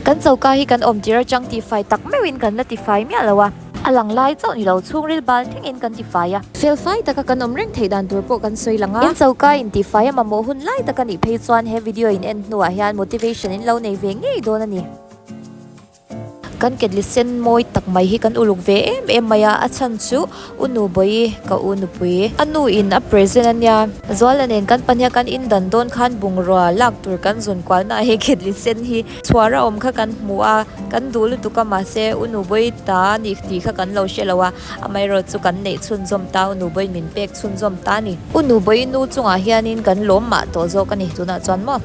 Kan choka hi kan awm tir atang tifai tak meuhin kan la tifai miah lo a. A lang lai chauh ni lo chhungril bal thlengin kan tifai a. Fel fai taka kan awm reng theih dan tur pawh kan sawi lang a. In choka in tifai a mamawh hun lai tak a nih phei chuan he video in en hnuah hian motivation in lo nei ve ngei dawn a ni. Kan ketli sen mawi tak mai hi kan uluk ve em em mai a, a chhan chu U Nubawi ka u nupui a nu in a present a nia. Zuala nen kan pahniha kan indan dawn khan bungrua lak tur kan zawn kualna ah hei ketli sen hi chhuar a awm kha kan hmu a, kan duh lutuk a mahse U Nubawi ta a nih tih kha kan lo hre lo a, amaherawh chu kan neih chhunzawm ta U Nubawi min pek chhunzawm ta a ni. U Nubawi nu chungah hianin kan lawm mah tawh zawk a ni tunah chuan maw.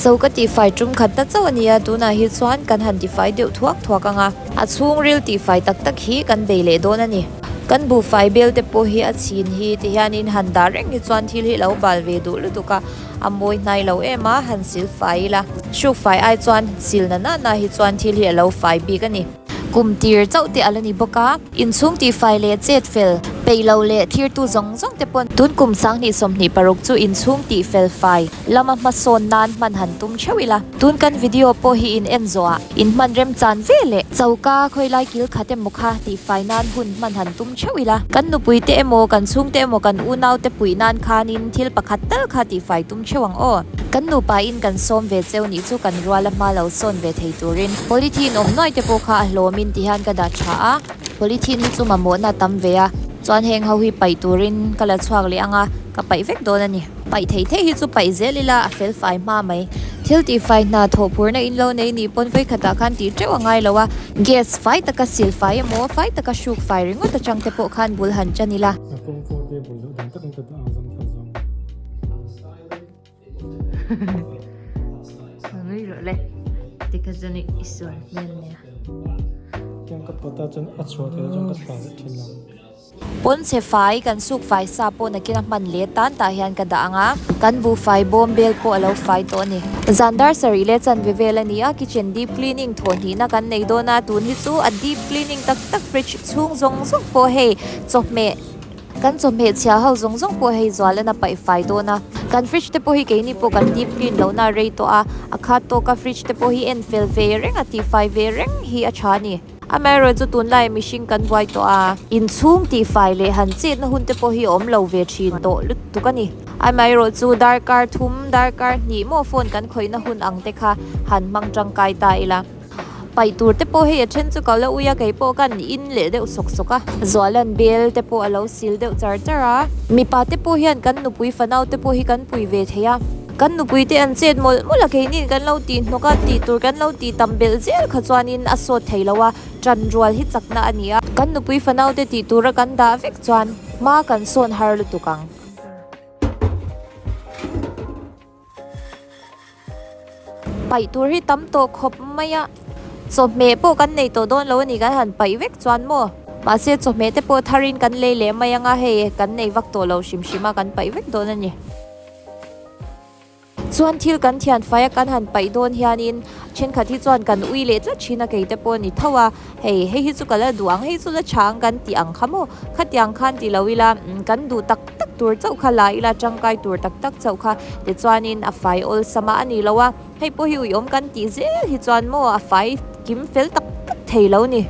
Cho ka tihfai tum khat ta chauh a nia, tunah hi chuan kan han tifai deuh thuak thuak ang a, a chhungril tihfai tak tak hi kan bei leh dawn a ni. Kan buhfai bel te pawh hi a chhin hi ti hianin han dah reng hi chuan thil hi lo bal ve duh lutuk a, a mawi hnai lo em a, han sil fai ila. Hrukfai ai chuan sil na nana hi chuan thil hi a lo fai bik a ni. Kum tir chauh te a la ni bawk a. Inchhung tihfai leh chet fel peih lo leh thirtu zawng zawng te pawn tun kum 2026 chu inchhung tihfel fai lama hmasawn nan hman han tum theuh ila. Tun kan video pawh hi in en zawh ah in hman remchan ve leh choka khawilai kil khat emaw kha tihfai nan hun hman han tum theuh ila. Kan nupui te emaw kan chhungte emaw kan unau te puih nan khanin thil pakhat tal kha tihfai tum theuh ang aw. Kan nupa in kan sawm ve cheu nih chu kan ruala hma lo sawn ve thei turin polythene awm nuai te pawh kha a hlawm in ti hian ka dah tha a, polythene hi chu mamawhna a tam ve a, chuan heng ho hi paih turin ka la chhuak leh ang a, ka paih vek dawn a ni. Paih thei thei hi chu paih zel ila a fel fai hma mai. Thil tihfai hna thawh phurna in lo nei nih pawn vawikhatah khan tih teuh a ngai lo a, gas fai taka sil fai emaw fai taka hruk fai ringawt atang te pawh khan bul han tan ila. Pawnchhe fai kan suk fai sa pawh nakin a hman leh tan tah hian ka dah ang a, kan buhfai bawm bel pawh a lo fai tawh a ni. Zan dar sarih leh chanve vel a ni a, kitchen deep cleaning thawh hnihna kan nei dawn a, tun hi chu a deep cleaning tak tak fridge chhung zawng zawng pawh hei chawhmeh Kan chawhmeh chhia ho zawng zawng pawh hei zual an a paih fai dawn a, kan fridge te pawh hi keini pawh kan deep clean lohna a rei tawh a, a khat tawk a fridge te pawh hi en fel ve reng a tihfai ve reng hi a tha a ni. Amaherawh chu tunlai mihring kan buai tawh a, inchhung tihfai leh han chetna hun te pawh hi a awm lo ve thin tawh lutuk a ni. Amaherawh chu darkar thum, darkar hnih maw phone kan khawihna hun ang te kha han hmang tangkai ta ila. Paih tur te pawh hei a then chu ka la ui a, kei pawh kan in leh deuh sawk sawk a. Zualan bel te pawh a lo sil deuh char char a. Mipa te pawh hian kan nupui fanau te pawh hi kan pui ve thei a. Kan nupui te an chet mawlh mawlh a, keini'n kan lo tih hnawk a, tih tur kan lo tih tam belh zel kha chuanin a sawt thei lo a, ṭan rual hi chakna a ni a. Kan nupui fanau te tih tura kan dah vek chuan hma kan sawn har lutuk ang. Paih tur hi tam tawh khawp mai a, chawhmeh pawh kan nei tawh dawn lo a ni kan han paih vek chuan maw? Mahse chawhmeh te pawh tharin kan lei leh mai ang a, hei kan nei vak tawh lo hrim hrim a kan paih vek dawn a ni. Chuan thil kan thian fai a kan han paih dawn hianin thenkhat hi chuan kan ui leh tlat thin a kei te pawh a ni tho a, hei hei hi chu ka la duh ang hei chu la tha ang kan tih ang kha maw? Khatiang khan ti lo ila kan duh tak tak tur chauh kha la ila tangkai tur tak tak chauh kha tichuanin a fai awlsam a a ni lo a, hei pawh hi uiawm kan tih zel hi chuan maw a fai kim fel tak tak thei lo ni.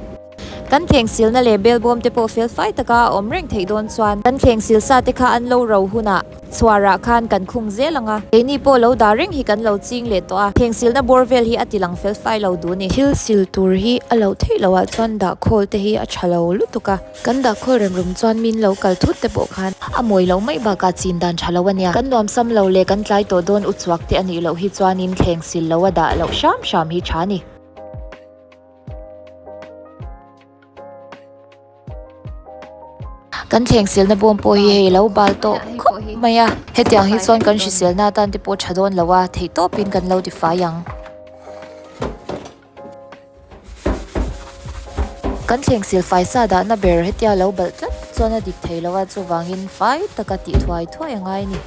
Kan thleng silna leh bel bawm te pawh fel fai taka a awm reng theih dawn chuan kan thleng sil sa te kha an lo ro hunah chhuarah khan kan khung zel ang a, keini pawh lo dah reng hi kan lo ching leh tawh a, thleng silna bawr vel hi a ti lang fel fai lo duh a ni. Thil sil tur hi a loh theih loh ah chuan dah khawl te hi a tha lo lutuk a. Kan dah khawl rem rum chuan min lo kal thut te pawh khan a mawi loh mai bakah chin dan tha lo a nia. Kan nuam sam lo leh kan tlai tawh dawn u chuak te a nih loh hi chuanin thleng sil lo a dah loh hram hram hi tha a ni. Kan thleng silna bawm pawh hi hei lo bal tawh khawp mai a, hetiang hi chuan kan hriselna atan te pawh tha dawn lo a, theihtawpin kan lo tifai ang. Kan thleng sil fai sa dahna ber hetia lo balh tlat chuan a dik thei lo a, chuvangin fai taka tih thuai thuai a ngai a ni.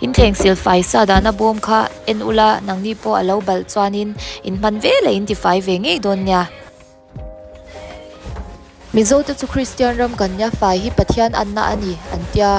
In thleng sil fai sa dahna bawm kha en ula nangni pawh a lo balh chuanin in hman ve leh in tifai ve ngei dawn nia. Mizo te chu Kristian ram kan nia fai hi Pathian anna a ni an tia.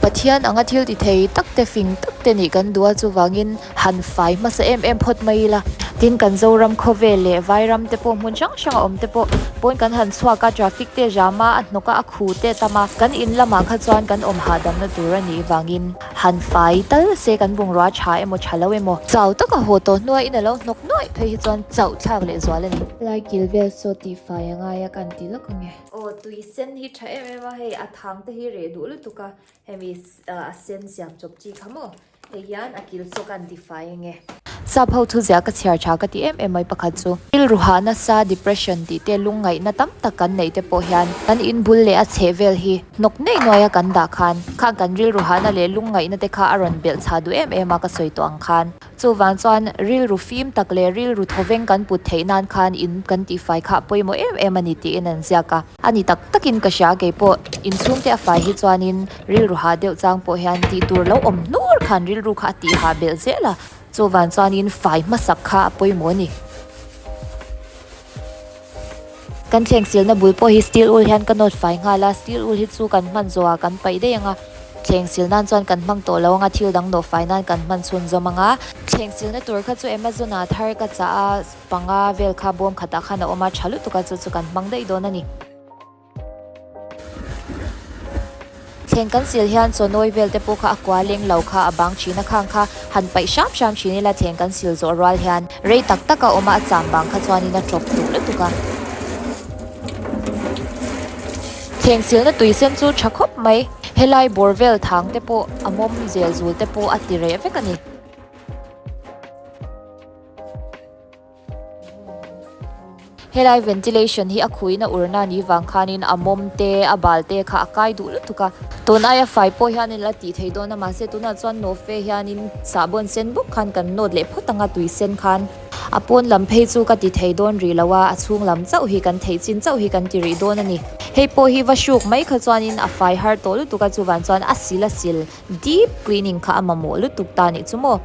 Pathian anga thil ti thei tak te fing tak te nih kan duh a chuvangin han fai hmasa em em phawt mai ila. Tin, kan Zoram khawvel leh Vairam te pawh hmun hrang hrang a awm te pawh pawn kan han chhuak a, traffic te jam a, a hnawk a, a khu te tam a, kan in lamah kha chuan kan awm hahdamna tur a nih vangin han fai tal se kan bungrua tha emaw tha lo emaw chau taka haw tawh hnuai in a lo hnawk nuaih phei hi chuan chauh thlak leh zual a ni. Lai kil vel saw tihfai a ngai a kan ti lawk ang e. Aw tui sen hi tha em em a, hei a thang te hi reh duh lutuk a, hemi a sen siam chawp chi kha maw. Hei hian a kil chu kan tifai eng e. Sap ho thu ziah ka chhiar tha ka ti em em mai pakhat chu. Rilru hah nasa, depression tih te lungngaihna tam tak kan neih te pawh hian kan in bul leh a chheh vel hi hnawk nei nuaia kan dah khan khang kan rilru hahna leh lungngaihna te kha a rawn belh chhah duh em em a ka sawi tawh ang khan. Chuvang chuan rilru fim tak leh rilru thawveng kan put theih nan khan in kan tihfai kha a pawimawh em em a ni tiin an ziak a. A ni tak takin ka hria keipawh inchhungte a fai hi chuanin rilru hah deuh chang pawh hian tih tur lo awm hnur khan rilru kha a tih hah belh zel a, chuvang chuanin fai hmasak kha a pawimawh a ni. Kan thleng silna bul pawh hi steel wool hian ka nawt fai nghal a, steel wool hi chu kan hman zawh ah kan paih daih ang a, thleng sil nan chuan kan hmang tawh lo ang a, thil dang nawh fai nan kan hman chhun zawm ang a. Thleng silna tur kha chu Amazon ah thar ka chah a. Panga vel kha bawm khatah khan a awm a, tha lutuk a, chu chu kan hmang daih dawn a ni. Thleng kan sil hian chawnawi vel te pawh kha a kua leng lo kha a bang thin a, khang kha han paih hram hram thin ila thleng kan sil zawh rual hian rei tak tak a awm a, a cham bang kha chuanin a tawp duh lutuk a. Thleng silna tui sen chu tha khawp mai, helai bawr vel thang te pawh a mawm zel zul te pawh a ti reh vek a ni. Helai ventilation hi a khuin a urna ni vang khanin a mawm te a bal te kha a kai duh lutuk a, tun aia fai pawh hianin la tih theih dawn a mahse tunah chuan nawhfe hianin sahbawn sen bawk khan kan nawt leh phawt ang a tui sen khan a pawn lam phei chu ka ti thei dawn rih lo a a chhung lam chauh hi kan theih chin chauh hi kan ti rih dawn a ni. Hei pawh hi va hruk mai kha chuanin a fai har tawh lutuk a chuvang chuan a sil a sil deep cleaning kha a mamawh lutuk ta nih chu maw.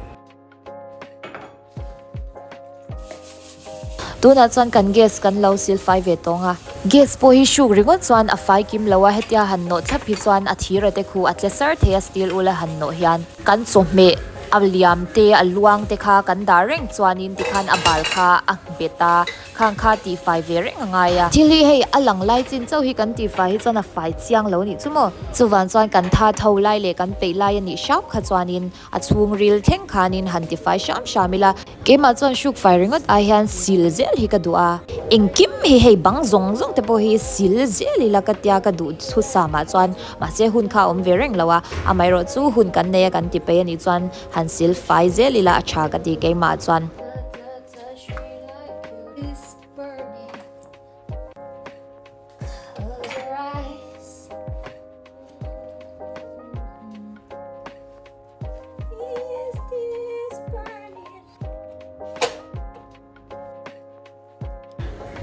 Tunah chuan kan gas kan lo sil fai ve tawng a. Gas pawh hi hruk ringawt chuan a fai kim lo a, hetia han nawh thlap hi chuan a thira te khu a tle sar thei a steel ul a han nawh hian. Kan chawhmeh a liam te a luang te kha kan dah reng chuanin tikhan a bal kha a bet a, khang kha tihfai ve reng a ngai a. Thil hi hei a lang lai chin chauh hi kan tihfai hi chuan a fai chiang lo nih chu maw? Chuvang chuan kan tha tho lai leh kan peih lai a nih hraup kha chuanin A chhungril thleng khanin han tifai hram hram ila, keimah chuan hruk fai ringawt ai hian sil zel hi ka duh a, engkim hi hei bang zawng zawng te pawh hi sil zel ila ka tia ka duh thusamah chuan mahse hun kha a awm ve reng lo a, amaherawh chu hun kan nei a kan ti peih anih chuan han sil fai zel ila a tha ka ti keimah chuan.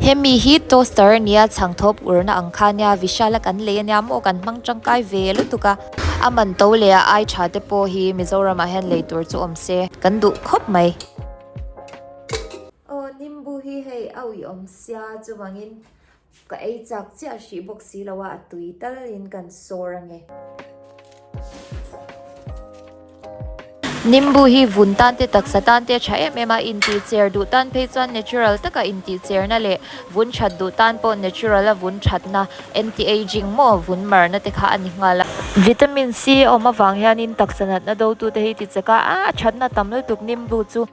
Hemi hi toaster a nia chhangthawp urna ang kha ania Vishal a kan lei ania maw kan hmang tangkai ve lutuk a a man to leh a ai tha te pawh hi Mizoram ah hian lei tur chu awm se kan duh khawp mai. Aw nimbu hi hei a uiawm sia chuvangin Ka ei chak chiah hrih bawk si lo a, a tui tal in kan sawr ange. Nimbu hi vun tan te taksa tan te a tha em em a, intih cher duh tan phei chuan natural taka intih cherna leh vun that duh tan pawh natural a vun thatna anti-aging maw vun marna te kha a ni nghal a. Vitamin C a awm avang hianin taksa natna dotute hi ti chak a, a thatna tam lutuk nimbu chu.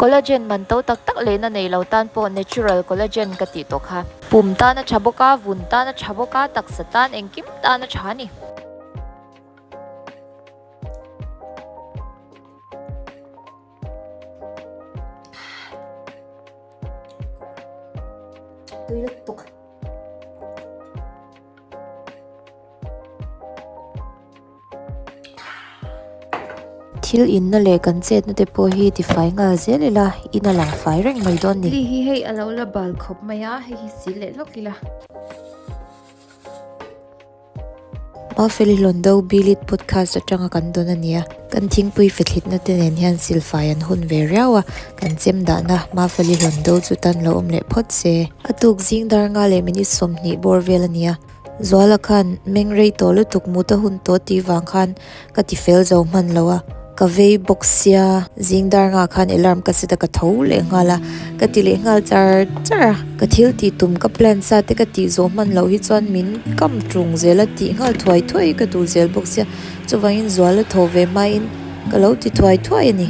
Collagen man to tak tak lehna nei lo tan pawh natural collagen ka tih tawh kha. Pum tan a tha bawk a, vun tan a tha bawk a, taksa tan engkim tan a tha a ni. Tui lutuk. Thil inna leh kan chetna te pawh hi tifai nghal zel ila in a lang fai reng mai dawn ni. Idli hi hei a lo la bal khawp mai a, hei hi sil leh lawk ila. Mafeli Hlawndo Bilit Podcast atanga kan dawn a nia. Kan thingpui fethlitna te nen hian silfai an hun ve riau a, kan chem dahna Mafeli Hlawndo chu tan lo awm leh phawt se. A tuk zing dar nga leh minute 20 bawr vel a nia. Zuala khan meng rei tawh lutuk mut a hun tawh tih vang khan ka ti fel zo hman lo a, ka vei bawk sia zing dar ngah khan alarm ka set a ka tho leh nghal a, ka ti leh nghal char char a, ka thil tih tum ka plan sa te ka tih zawh hman loh hi chuan min kam tung zel a tih nghal thuai thuai hi ka duh zel bawk sia chuvangin Zuala thaw ve hmain ka lo ti thuai thuai a ni.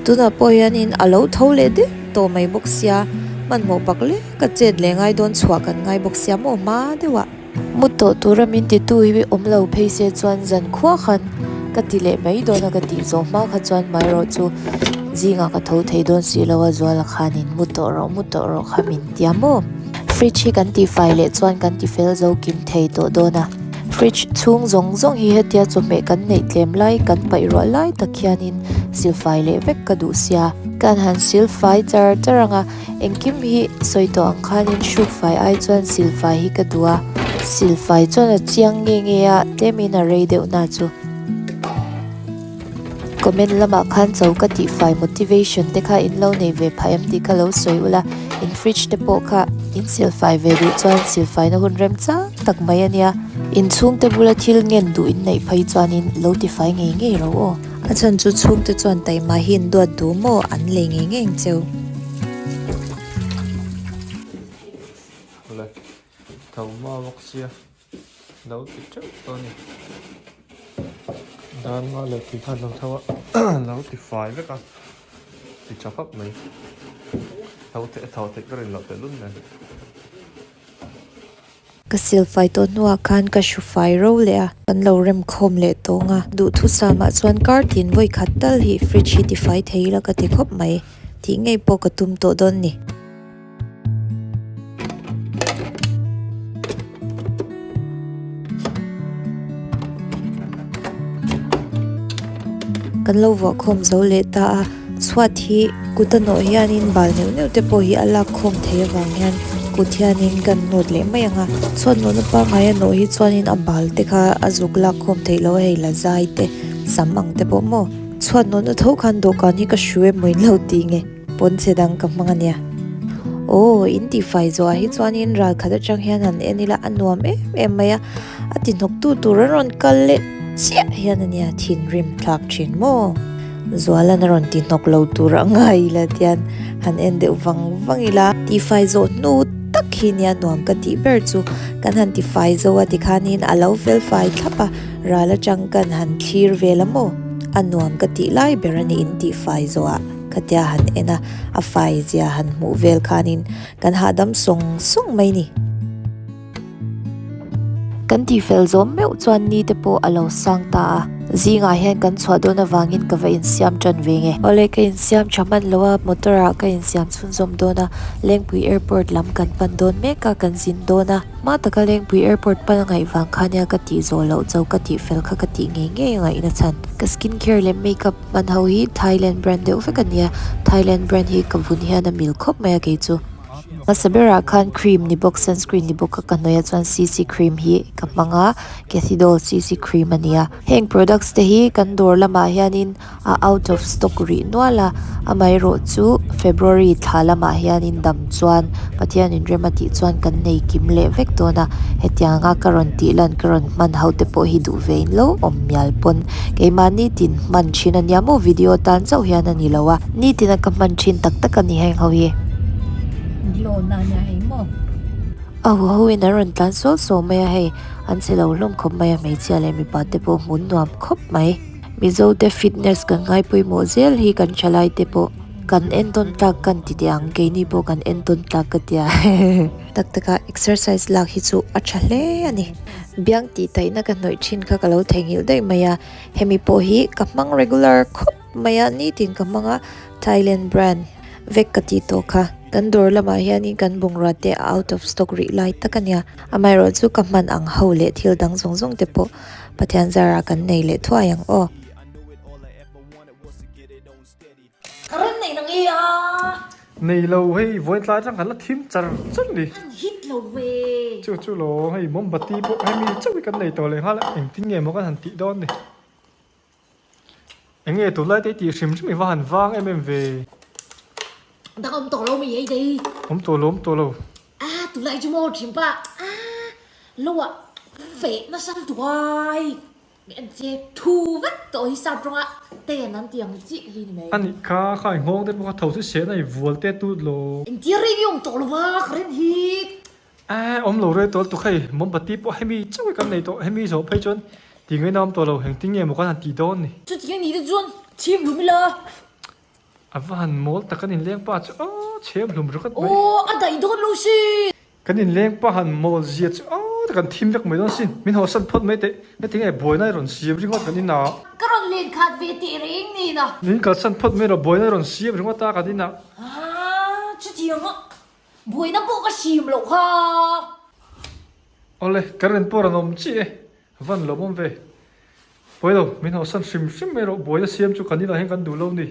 Tunah pawh hianin a lo tho leh der tawh mai bawk sia, hmanhmawh bak lek ka chet leh ngai dawn chhuah kan ngai bawk sia maw hma deuh ah. Mu tawh tura min titu hi awm lo phei se chuan zan khua khan ka ti leh mai dawn a ka tih zawh hma kha chuan maherawh chu zingah ka tho thei dawn si lo a Zuala khanin mu tawh rawh mu tawh rawh kha min tia maw. Fridge hi kan tihfai leh chuan kan tifel zo kim thei tawh dawn a. Fridge chhung zawng zawng hi hetia chawhmeh kan neih tlem lai kan paih ruah lai tak hianin silfai leh vek ka duh sia. Kan han silfai char char ang a, engkim hi sawi tawh ang khanin hrukfai ai chuan silfai hi ka duh a, silfai chuan a chiang nge nge a, tlemin a rei deuh na chu. Comment lamah khan cho ka tihfai motivation te kha in lo nei ve phah em tih kha lo sawi ula, in fridge te pawh kha in silfai ve duh chuan silfaina hun remchang tak mai a nia. In chhungte bula thil ngen duh in neih phei chuanin lo tifai ngei ngei ro aw. A chhan chu chhungte chuan taima hi in duat duh maw an lei ngei ngei ang cheu. Le tho hma bawk sia lo ti teuh tawh a ni. Dan nga leh tih khan lo tho a lo ti fai vek a ti tha khawp mai tho theih a tho theih ka rin loh tehlul nen. Ka silfai tawh hnuah khan ka hru fai ro leh a, kan lo rem khawm leh tawng a. Duhthusam ah chuan kar tin vawi khat tal hi fridge hi tifai thei ila ka ti khawp mai tih ngei pawh ka tum tawh dawn ni. Kan lo vuah khawm zo leh ta a, chhuat hi kut a nawh hianin bal neuh neuh te pawh hi a lak khawm thei avang hian kut hianin kan nawt leh mai ang a, chhuat nawhna pangngai a nawh hi chuanin a bal te kha a zuk lak khawm theih loh a hei la zai te sam ang te pawh maw chhuat nawhna tho khan dawhkan hi ka hru em maw in lo ti nge. Pawnchhe dang ka hmang a nia. Aw, in tihfai zawhah hi chuanin ral khat atang hian han en ila a nuam em em mai a, a ti hnawktu tur an rawn kal leh chiah hian a nia thinrim thlak thin maw? Zualan a rawn ti hnawk lo tur a ngai ila tian han en deuh vang vang ila. Tihfai zawh hnu tak hi nia nuam ka tih ber chu kan han tifai zo a tikhanin a lo fel fai thlap a, ral atang kan han thlir vel a maw? A nuam ka tih lai ber a ni in tihfai zawhah. Khatia han en a, a fai zia han hmuh vel khanin kan hahdam sawng sawng mai ni. Kan tihfel zawm meuh chuan ni te pawh a lo sang ta a, zingah hian kan chhuah dawn avangin ka va insiam tan ve nge. Awle ka insiam tha hman lo a, motor ah ka insiam chhunzawm dawn a, Lengpui Airport lam kan pan dawn mek a, kan zin dawn a. Hma taka Lengpui Airport pan a ngaih vang kha nia ka tih zawh loh cho ka tihfel kha ka tih ngei ngei a ngaihna chhan. Ka skin care leh makeup Hman ho hi Thailand brand deuh vek a nia, Thailand brand hi ka vun hian a mil khawp mai a kei chu. Hmasa berah khan cream ni bawk sunscreen ni bawk a ka hnawih a chuan cc cream hi ka hmang a, Cathy Doll cc cream a nia. Heng products te hi kan dawr lamah hianin a out of stock rih nual a, amaherawh chu February thla lamah hianin dam chuan Pathian inrem a tih chuan kan nei kim leh vek dawn a, hetianga ka rawn tih lan ka rawn hman ho te pawh hi duh ve in lo awm mial pawn keimah nitin hman thin a nia maw video tan chauh hian a ni lo a, nitin a ka hman thin tak tak a ni heng ho hi. Glow na nia hei maw. A hu ho in an rawn tlan sual sual mai a hei, an che lo hlawm khawp mai a hmeichhia leh mipa te pawh hmun nuam khawp mai. Mizo te fitness kan ngaipawimawh zel hi kan thalai te pawh. Kan entawn tlak kan ti teh ang, keini pawh kan entawn tlak ka tia hehehe. Tak taka exercise lak hi chu a tha hle a ni. Biang tih taihna ka hnawih thin kha ka lo theihnghilh daih mai a, hemi pawh hi ka hmang regular khawp mai a, nitin ka hmang a, Thailand brand vek ka tih tawh kha. Kan dawr lamah hianin kan bungrua te a out of stock rih lai tak a nia, amaherawhchu ka hman ang ho leh thil dang zawng zawng te pawh Pathian zarah kan nei leh thuai ang aw. Ka ran nei nang e a. Nei lo hei vawiin tlai atang kan la thim char char ni. An hit lo ve. Chu chu lo hei mombati pawh hemi chauh hi kan nei tawh leh nghal a engtin nge maw kan han tih dawn ni. Enge tunlai te i tih hrim hrim i va han vang em em ve. Dang awm tawh lo mi ei dei. Awm tawh lo awm tawh lo. A tunlai chu maw thin pa a lo ah. Feh nasa lutuk ai en che thu vek tawh hi sap rawnga ten an ti ang chiah hi ni mai. A nih kha kha i nghawng te pawh kha tho chu seh na i vual te tut lo. Engtia rei nge awm tawh lo va ka rin hi. Ae awm lo rei tawh lutuk hei mombati pawh hemi chauh hi kan nei tawh hemi zawh phei chuan ti ngaihna awm tawh lo engtin nge maw kan han tih dawn ni. Chutiang a nih te chuan chhim hlum ila. A va han mawl tak kan inleng pa chu aw chhem hlum ringawt mai. Aw a daih dawn lo si. Kan inleng pa han mawl zia chu aw tak an thim vek mai dawn sin. Min hawsan phawt mai teh. Heti nge buaina i rawn siam ringawt kan inah. Ka rawn len khat ve teh reng nen a. Min kalsan phawt mai rawh buaina i rawn siam ringawt a kan inah. Aa chutiang a buaina pawh ka sim loh kha. Awle ka rin pawh rawn awm chiah e. A van lawmawm ve. Pawi lo, min hawsan hrim hrim mai rawh, buaina siam chu kan inah hian kan duh lo ni.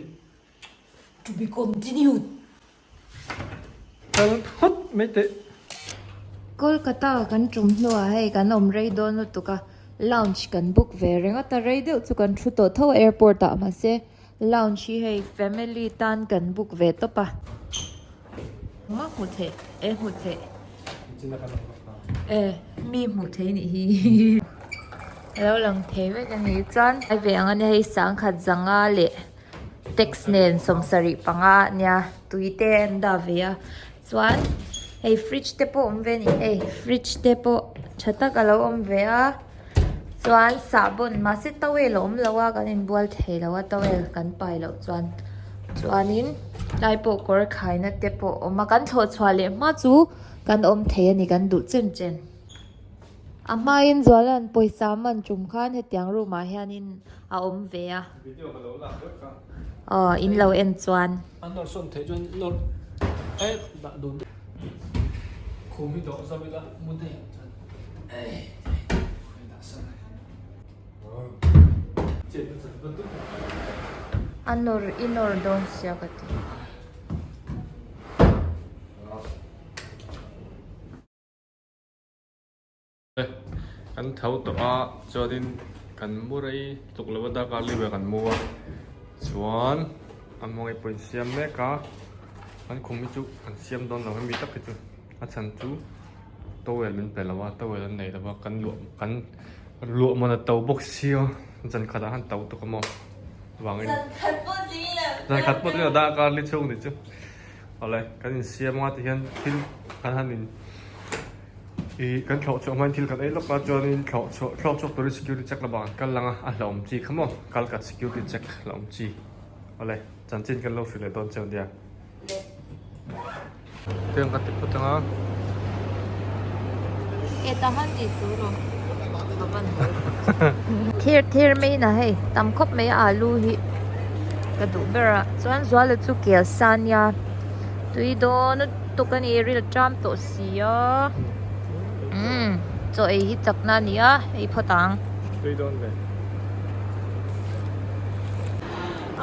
To be continued. Kal phawt mai teh. Kolkata kan tum hnuah hei kan awm rei dawn lutuk a, lounge kan book ve ringawt a, rei deuh chu kan thu tawh tho a airport ah mahse lounge hi hei family tan kan book ve tawp a. Engmah hmuh theih e hmuh theih e mi hmuh theih nih hi a lo lang thei vek a ni chuan a ve ang a nia hei sangkhat zanga leh tax nen sawmsarih panga a nia tui te an dah ve a chuan hei fridge te pawh awm ve a ni hei fridge te pawh tha tak a lo awm ve a chuan sahbawn mahse towel a awm lo a kan inbual thei lo a towel kan pai loh chuan. Chuanin tlai pawh kawr khaina te pawh a awm a kan thlawh chhuah leh hma chu kan awm thei a ni kan duh chen chen. A hmain Zuala'n pawisa man tum khan hetiang room ah hianin a awm ve a. Aw in lo en chuan. A nawr i nawr dawn sia ka ti. Kan tho tawh a chuanin kan mu rei tluk lo a darkar li vel kan mu a chuan a hmangaih pawh in siam mek a kan khum hi chu kan siam dawn lo hemi tak hi chu a chhan chu towel min pe lo a towel an nei lo a kan luah kan luah man a to bawk sia zan khat ah khan to tuk a maw vangin zan khat pawh tling lo darkar li chhung ni chu awle kan insiam anga tihian thil kan han in ih kan thlawh chhuah hmain thil kan ei lawk a chuanin thlawh chhuah thlawk chhuak turin security check lamah kan kal lang a a hlauhawm chi kha maw kal khat security check hlauhawm chi awle chanchin kan lo hrilh leh dawn chiang nia. Tiang ka ti phawt ang a. E ta han ti tur aw. Ka van hawi. Thir thir mai na hei tam khawp mai alu hi ka duh ber a chuan Zuala chu kel sa nia tui dawn lutuk a ni ril ṭam tawh si a umm chaw ei hi chakna a ni a ei phawt ang. Tui dawn ve.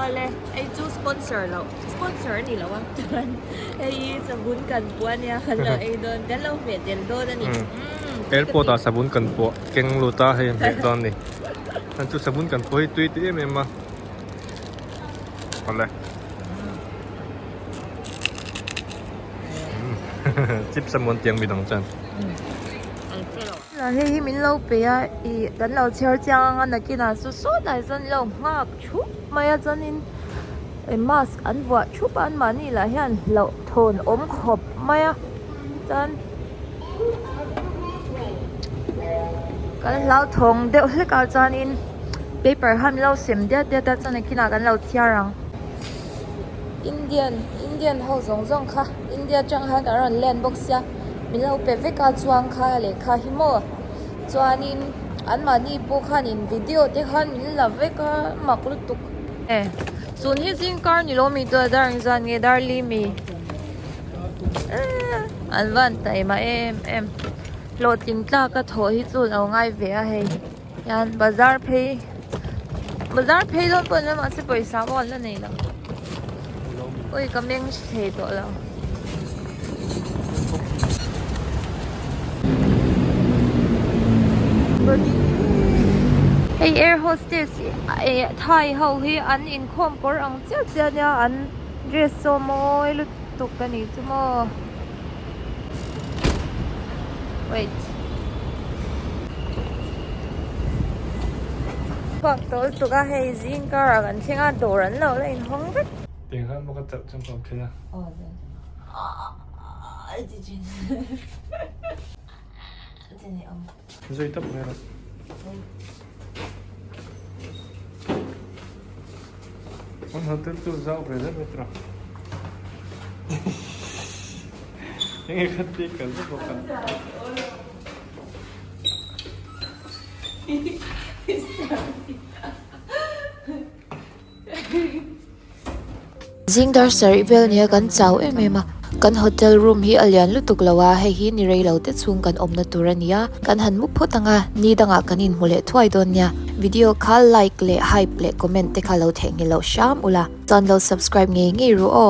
Awle hei chu sponsor loh. Sponsor a ni lo a chuan hei hi sabun kan puah a nia kan lo ei dawn kan lo hmeh tel dawn a ni. Airport ah sabun kan puah keng lut a hei hmeh dawn a ni. Chuan chu sabun kan puah hi tui ti em em a. Awle. Chips a muan tiang midang chuan. Hei hi min lo pe a ih kan lo chhiar chiang ang a nakinah saw sawtah chuan lo nghak thup mai a chuanin ih mask an vuah thup a anmahni lah hian hlauh thawn awm khawp mai a chuan kan hlauthawng deuh hlek ah chuanin paper kha min lo sem diat diat a chuan nakinah kan lo chhiar ang Indian Indian ho zawng zawng kha India atang khan kan rawn len bawk sia min lo pe vek a chuang kha lehkha hi maw chuanin anmahni pawh khanin video te khan min la vek a mak lutuk. E tun hi zing kar ni lo mi chu a dar engzat nge dar li mi eee an van taima em em hlawhtling tlak a thawh hi chu lo ngai ve a hei hian bazar phei bazar phei dawn pawh ni lo mahse pawisa pawh an la nei lo ui ka meng thei tawh lo. Hei air hostess eh thai ho hi an inkhawm kawr ang chiah chiah ania an dress saw mawi lutuk a nih chu maw wait. chhuak tawh lutuk a hei zing kar ah kan thleng a dawr an lo la inhawng vek. Tiang khan maw ka chalh chuan ka awm thin a. Zui tawp mai rawh. Kan hotel chu zau ve hle mai tawh. Enge kha ti kal vek bawk a. Zing dar sarih vel nia kan chau em em a, kan hotel room hi a lian lutuk lo a, hei hi ni rei lo te chhung kan awmna tur a ni a, kan han mu phawt ang a, ni dangah kan inhmu leh thuai dawn nia. Video kha like leh hype leh comment te kha lo theihnghilh loh hram ula, chuan lo subscribe ngei ngei ru aw.